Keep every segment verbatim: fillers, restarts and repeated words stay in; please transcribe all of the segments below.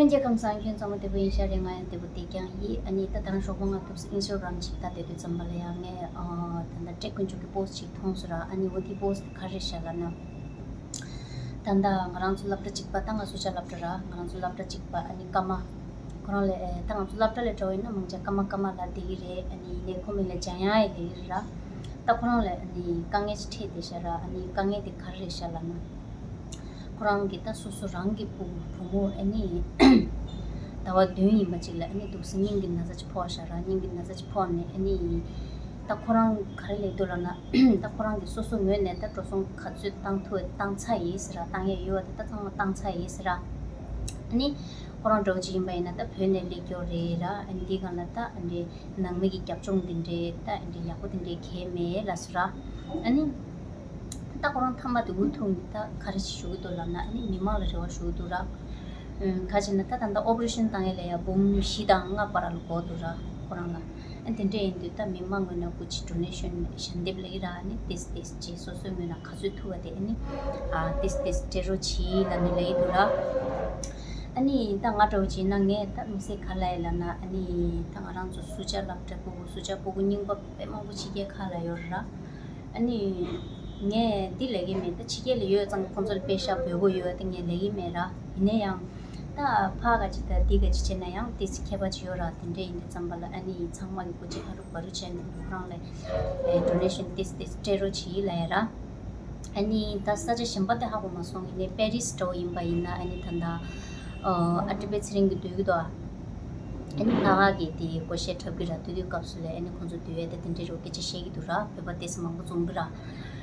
ལྷན་རྒྱས་ཁམས་བཟང་། ཁྱོད་ཚང་མ་བདེ་པོ་ཡིན་ཤག་རེད། ང་ཡང་བདེ་པོ་བསྡད་ཀྱང་ཡིན། ཨ་ནི་ད་ལྟ་རང་ཞོགས་པ་སྔ་ཐུག་ཨིན་སི་ཊ་གྷི་རམ་ཅིག་ལྟ་བསྡད་དུས་ཙམ་པ་ལ་ཡང་ངས་ཨ་ད་ལྟ་ཀྲེ་དཀོན་མཆོག་གི་པོ་སི་ཊི་ཅིག་མཐོང་སོང་ར། ཨ་ནི་འོ་དེ་པོ་སི་ཊི་ག་རེ་རེད་ཤག་ལབ་ན། ད་ལྟ་ང་རང་ཚོ་སློབ་གྲྭ་གཅིག་པ། ད་ང་སུ་ཇཱ་སློབ་གྲྭ་ར། ང་རང་ཚོ་སློབ་གྲྭ་གཅིག་པ་ཨ་ནི་ཀརྨ། ཁོ་རང་ལས་ད་ང་ཚོ་སློབ་གྲྭ་ལས་འདྲ་བོ་ཡིན་ན་མང་ཆེ་ཀརྨ་ཀརྨ་ལ་བསྡད་ཀྱི་རེད། ཨ་ནི་ཡིན་ནའི་ཁོ་མི་ལ་འཇམ་དབྱངས་ཡི་བསྡད་ཀྱི་རེད་ར། ད་ཁོ་རང་ལ་ཨ་ནི་དཀའ་ངལ་ཅིག་འཕྲད་བསྡད་ཤག་ར། ཨ་ནི་དཀའ་ངལ་དེ་ག་རེ་རེད་ཤག་ལབ་ན། ཁོ་རང་གིས་ད་སོ་སོ་རང་གི་བུ་བུ་མོ་ཨ་ནི་ཟླ་བ་བདུན་ཡིན་པ་ཅིག་ལ་ཨ་ནི་འདུག་སེ་སྙིང་གི་ན་ཚ་ཅིག་ཕོག་ཤག་ར། སྙིང་གི་ན་ཚ་ཅིག་ཕོག་ནས་ཨ་ནི་ད་ཁོ་རང་ག་རེ་ལབ་འདུག་ལབ་ན། ད་ཁོ་རང་གིས་སོ་སོ་ངོས་ནས་ད་འགྲོ་སོང་ག་ཚོད་བཏང་ཐུབ་བཏང་ཚར་ཡིན་ཟེར་ར། བཏང་ཡས་ཡོད་པ་དེ་ད་ཚང་མ་བཏང་ཚར་ཡིན་ཟེར་ར། ཨ་ནི་ཁོ་རང་འདྲ་བོ་ཅིག་ཡིན་པ་ཡིན་ན་ད་བོད་ནས་སླེབས་ཀྱི་ཡོད་རེད་ར། ཨ་ནི་འདི་སྒང་ལ་ད་ཨ་ནི་ནང་མི་གི་རྒྱབ་ལྗོངས་འདི་འདྲའི་ད་འདི་ཡག་པོ་འདི་འདྲའི་གང་ཡང་མེད་ལབ་སོང་ར། ཨ་ནི་ད་ཁོ་རང་མཐའ་མ་དེ་འུ་ཐུག་ནས་ད་ག་རེ་ཞིག་ཞུ་གི་འདུག་ལབ་ན། ཨ་ནི་མི་མང་ལ་རེ་བ་ཞུ་གི་འདུག་ར། ཨུམ། ག་ཅི་ན་ད་ད་ལྟ་ཨོ་པ་རེ་ཤན་བཏང་ཡས་ལ་ཡ་འབུམ་བཞི་དང་ལྔ་བར་ལ་འགོར་འདུག་ར་ཁོ་རང་ལ། ཨ་དེ་འདྲ་ཡིན་དུས་ད་མི་མང་ངོས་ནས་སྐུ་མཁྱེན་ཌོ་ནེ་ཤན་ཞལ་འདེབས་ལབ་ཀྱི་ར། ཨ་ནི་ཏོག་ཙམ་ཏོག་ཙམ་ཅིག་སོ་སོའི་ངོས་ནས་ག་ཚོད་ཐུབ་པ་དེ་ཨ་ནི་ཨ་ཏོག་ཙམ་ཏོག་ཙམ་སྤྲད་རོགས་གྱིས་ལབ་ནས་ལབ་ཀྱི་འདུག་ར། ཨ་ནི་ད་ང་འདྲ་བོ་ཅིག་ཡིན་ན་ངས་ད་དམིགས་བསལ་ག་རེ་ལབ་ཡས་ལབ་ན། ཨ་ནི་ད་ང་རང་ཚོ་སུ་ཇཱ་སློབ་གྲྭ་ཕྲུ་གུ་སུ་ཇཱ་ཕྲུ་གུ་རྙིང་པ་དཔེ་མང་པོ་ཕྱི་རྒྱལ་ཁག་ལ་ཡོད་རེད་ར། ཨ་ནི་ངས་འདི་ལབ་ཀྱི་མེད། ད་ཕྱི་རྒྱལ་ལ་ཡོད་ཙང་ཁོང་ཚོ་ལ་པེ་ཤག་འབོད་དགོས་ཡོད་ད་ངས་ལབ་ཀྱི་མེད་ར། ཡིན་ན་ཡང་ད་ཕར་ག་ཅིག་ད་འདི་ག་ཅིག་བྱས་ན་ཡང་ཏོག་ཙམ་ཁྱད་པར་ཅིག་ཡོད་ར། དེ་འདྲ་ཡིན་དུས་ཙམ་པ་ལ་ཨ་ནི་ཚང་མ་གི་སྐུ་མཁྱེན་ཧ་རུ་བ་རུ་བྱས་ནས་ཁོ་རང་ལ་ཨེ་ཌོ་ནེ་ཤན་ཏོག་ཙམ་ཏོག་ཙམ་སྤྲད་རོགས་གྱིས་ལབ་ཡས་ར། ཨ་ནི་ད་ས་ཆ་གཞན་པ་དེ་ཧ་གོ་མ་སོང་། ཡིན་ནའི་པེ་རིས་འདྲ་བོ་ཡིན་པ་ཡིན་ན་ཨ་ནི་ད་ལྟ་ཨ་ཨ་ཀྲི་པེ་ཚེ་རིང་གིས་སྡོད་ཀྱི་འདུག་ཨ། ཨ་ནི་ད་ག་གི་དེ་སྒོར་གཞས་འཁྲབ་ཀྱི་ར། དེ་དུས་སྐབས་སུ་ལ་ཨ་ནི་ཁོང་ཚོ་འདུས་ཡས་དེ་དེ་འདྲའི་རོ་སྐད་ཆ་བཤད་ཀྱི་འདུག་ར། བོད་པ་ཏོག་ཙམ་མང་པོ་འཛོམས་ཀྱི་ར།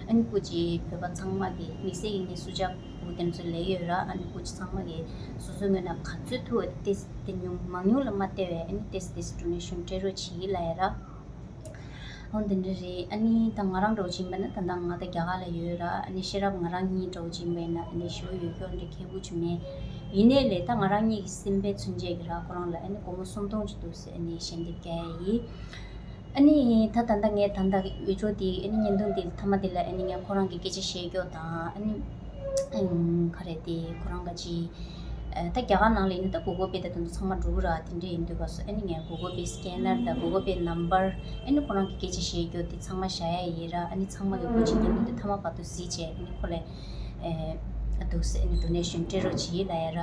ཨ་ནི་སྐུ་མཁྱེན་བོད་པ་ཚང་མ་གི་དམིགས་བསལ་ཡིན་ནའི་སུ་ཇཱ་ཕྲུ་གུ་དེ་ཚོ་ལབ་ཡོད་ར། ཨ་ནི་སྐུ་མཁྱེན་ཚང་མ་གི་སོ་སོའི་ངོས་ནས་ག་ཚོད་ཐུབ་པ་ཏོག་ཙམ་དེ་ཉུང་མང་ཉུང་ལ་མ་བལྟས་པའི་ཨ་ནི་ཏོག་ཙམ་ཏོག་ཙམ་ཌོ་ནེ་ཤན་སྤྲད་རོགས་གྱིས་ལབ་ཡས་ར། འོ་འདི་འདྲ་རེད། ཨ་ནི་ད་ང་རང་འདྲ་བོ་ཅིག་ཡིན་པ་ན་ད་ལྟ་ང་ད་རྒྱ་གར་ལ་ཡོད་ར། ཨ་ནི་ཤེས་རབ་ང་རང་གཉིས་འདྲ་བོ་ཅིག་ཡིན་པ་ཡིན་ན་ཨ་ནི་ཞེ་པོ་ཡོད་སྐྱོ་འདྲ་ཁེ་པོ་ཅིག་མེད། ཡིན་ནའི་ལས་ད་ང་རང་གཉིས་ཀྱི་སེམས་པའི་མཚོན་བྱེད་ཀྱི་ར་ཁོ་རང་ལ་ཨ་ནི་སྒོར་མོ་སུམ་སྟོང་ཅིག་འདུག་ཟེར་ཨ་ནི་ཞལ་འདེབས་བསྐྱལ་ཡས་ཡིན། ཨ་ནི་ད་ད་ལྟ་ངས་ད་ལྟ་བི་ཌི་ཡོ་འདི་ཨ་ནི་བརྙན་ཐུང་འདི་མཐའ་མ་འདི་ལ་ཨ་ནི་ངས་ཁོ་རང་གི་སྐད་ཆ་བཤད་སྐྱོ་དང་ཨ་ནི་ཨམ་ག་རེ་དེ་ཁོ་རང་ག་ཅི། ཨ་ད་རྒྱ་གར་ནང་ལ་ཡིན་ན་ད་གུ་གལ་པེ་ད་དེ་ཚོ་ཚང་མ་འགྲོ་གི་ར། དེ་འདྲ་ཡིན་དུས་སྐབས་སུ་ཨ་ནི་ངས་གུ་གལ་པེ་སི་ཀེ་ནར་དང་གུ་གལ་པེ་ནམ་བར་ཨ་ནི་ཁོ་རང་གི་སྐད་ཆ་བཤད་རྒྱུ་དེ་ཚང་མ་བཞག་ཡ་ཡིན་ར། ཨ་ནི་ཚང་མ་གི་སྐུ་མཁྱེན་མཉམ་དུ་མཐའ་མ་བར་དུ་གཟིགས་བྱས་ཨ་ནི་ཁོ་ལ་ཨ་འདུག་སེ་ཨ་ནི་ཌོ་ནེ་ཤན་སྤྲད་རོགས་གྱིས་ལབ་ཡ་ར།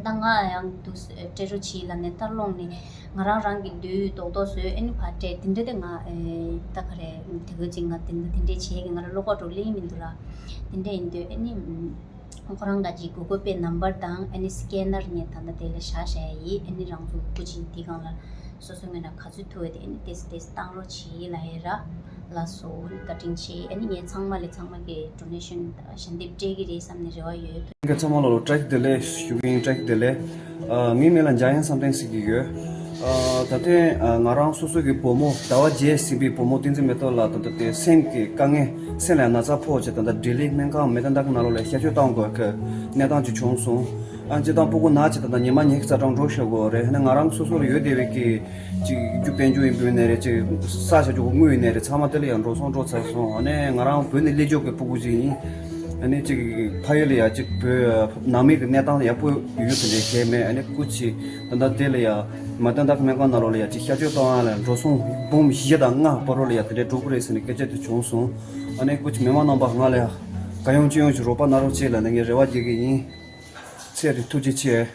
ད་ང་ཡང་འདུག་སེ་སྤྲད་རོགས་གྱིས་ལབ་ནས་ད་སློང་ནས་ང་རང་རང་གི་འདུག་རྡོག་རྡོག་བཟོས་ཨ་ནི་ཕར་སྤྲད། དེ་འདྲ་དེ་ང་ཨེ་ད་ག་རེ་དེ་ག་ཅིག་ང་དེ་འདྲ་དེ་འདྲ་བྱས་ཀྱི་ང་རང་བློ་ཁོག་འགྲོ་ལེ་ཡིན་མི་འདུག་ར། དེ་འདྲ་ཡིན་དུས་ཨ་ནི། ཁོ་རང་ག་ཅིག་གུ་གལ་པེ་ནམ་བར་དང་ཨ་ནི་སི་ཀེ་ནར་ངས་ད་ལྟ་དེ་ལ་བཞག་བཞག་ཡ་ཡིན། ཨ་ནི་རང་ཚོ་སྐུ་མཁྱེན་འདི་སྒང་ལ་སོ་སོ་ངོས་ནས་ག་ཚོད་ཐུབ་པ་དེ་ཨ་ནི་ཏོག་ཙམ་ཏོག་ཙམ་བཏང་རོགས་གྱིས་ལབ་ཡ་ར། ལགས་སོ། བཀའ་དྲིན་ཆེ། ཨ་ནི་ངས་ཚང་མ་ལ་ཚང་མ་གི་ཌོ་ནེ་ཤན་ཞལ་འདེབས་སྤྲད་ཀྱི་རེད་བསམ་ནས་རེ་བ་ཡོད། ཁྱེད་ཚང་མ་ལ་བཀྲ་ཤིས་བདེ་ལེགས་ཞུ་གི་ཡིན། བཀྲ་ཤིས་བདེ་ལེགས། ཨ་ངའི་མིང་ལ་འཇམ་དབྱངས་བསམ་གཏན་ཟེར་གྱི་ཡོད། ཨ་ད་ཐེངས་ཨ་ང་རང་སོ་སོ་གི་བུ་མོ་ཟླ་བ་བརྒྱད་ཟིན་པའི་བུ་མོ་བསྟན་འཛིན་མེ་ཏོག་ལགས་ད་ལྟ་དེ་སེམས་ཀྱི་དཀའ་ངལ་སེམས་ལ་ན་ཚ་ཕོག་བྱས་ད་ལྟ་ལྡི་ལི་སྨན་ཁང་མེ་ཏན་ཏག་གི་ནང་ལོགས་ལ་གཤག་བཅོས་བཏང་དགོས་ཀྱི་གནས་སྟངས་ཅིག་བྱུང་སོང་། ཨ་སྤྱིར་བཏང་སྤུ་གུ་ན་བྱས་ད་ལྟ་ཉི་མ་ཉི་ཤུ་རྩ་གྲངས་འགྲོ་ཤོར་གི་ཡོད་རེད། ཨ་ནི་ང་རང་སོ་སོ་ལ་ཡོད་བསྡད་པའི་གི་ཅིག་རྒྱུ་དཔལ་འབྱོར་ཡིན་པ་ཡིན་ནའི་རེད། ཅིག་ས་ཆ་རྒྱུ་དངུལ་ཡིན་ནའི་རེད། ཚང་མ་དེ་ལ་ཡང་འགྲོ་སོང་འགྲོ་ཚར་སོང་། ཨ་ནི་ང་རང་བོད་ནས་སླེབས་ཆོག་གི་སྤུ་གུ་ཅིག་ཡིན། ཨ་ནི་ཅིག་ཕ་ཡུལ་ལ་ཡང་ཅིག་བོད་ནང་མི་གི་གནས་སྟངས་ཡག་པོ་ཡོད་དེ་འདྲ་བྱས་མེད། ཨ་ནི་སྐུ་མཁྱེན་ད་ལྟ་དེ་ལ་ཡང་མེ་ཏན་ཏག་སྨན་ཁང་ནང་ལོགས་ལ་ཡང་ཅིག་གཤག་བཅོས་གཏོང་ཡ་ལ་འགྲོ་སོང་འབུམ་བཞི་དང་ལྔ་བར་ལ་ཡང་དེ་འདྲ་འགྲོ་གི་རེད་ཟེར་ནས་སྐད་ཆ་དེ་བྱུང་སོང་། ཨ་ནི་སྐུ་མཁྱེན་མི་མང་རྣམ་པ་ང་ལ་ཡང་གང་ཡོང་ཅི་ཡོང་ཅིག་རོགས་པ་གནང་རོགས་བྱེད་ལབ་ནས་ངས་རེ་བ་རྒྱག་གི་ཡིན། ཚེ་རིང་ཐུགས་རྗེ་ཆེ།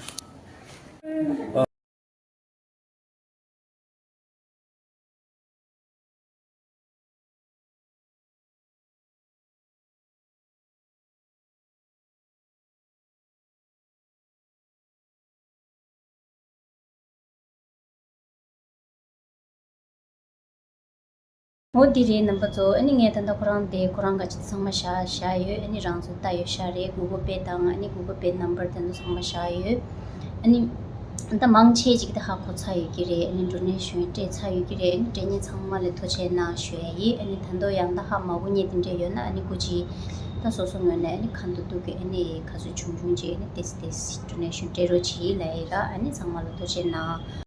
འོ་འདི་རེད་རྣམ་པ་ཚོ། ཨ་ནི་ངས་ད་ལྟ་ཁོ་རང་དེ་ཁོ་རང་ག་ཅིག་ཚང་མ་བཞག་བཞག་ཡོད། ཨ་ནི་རང་ཚོ་ལྟ་ཡོད་ཤག་རེད། གུ་གལ་པེ་དང་ཨ་ནི་གུ་གལ་པེ་ནམ་བར་དེ་ཚོ་ཚང་མ་བཞག་ཡོད། ཨ་ནི་ད་མང་ཆེ་ཅིག་ད་ཧ་གོ་ཚར་ཡོད་ཀྱི་རེད། ཨ་ནི་ཌོ་ནེ་ཤན་སྤྲད་ཚར་ཡོད་ཀྱི་རེད། ཨ་ནི་སྤྲད་མཁན་ཚང་མ་ལ་ཐུགས་རྗེ་གནང་ཞུ་ཡ་ཡིན། ཨ་ནི་ད་དུང་ཡང་ད་ཧ་མ་གོ་མཁན་དེ་འདྲ་ཡོད་ན་ཨ་ནི་སྐུ་མཁྱེན་ད་སོ་སོ་ངོས་ནས་ཨ་ནི་གང་ཐུབ་ཐུབ་ཀྱིས་ཨ་ནི་ག་ཚོད་བྱུང་བྱུང་ཅིག་ཨ་ནི་ཏོག་ཙམ་ཏོག་ཙམ་ཌོ་ནེ་ཤན་སྤྲད་རོགས་གྱིས་ལབ་ཡ་ཡིན་ར། ཨ་ནི་ཚང་མ་ལ་ཐུགས་རྗེ་གནང་།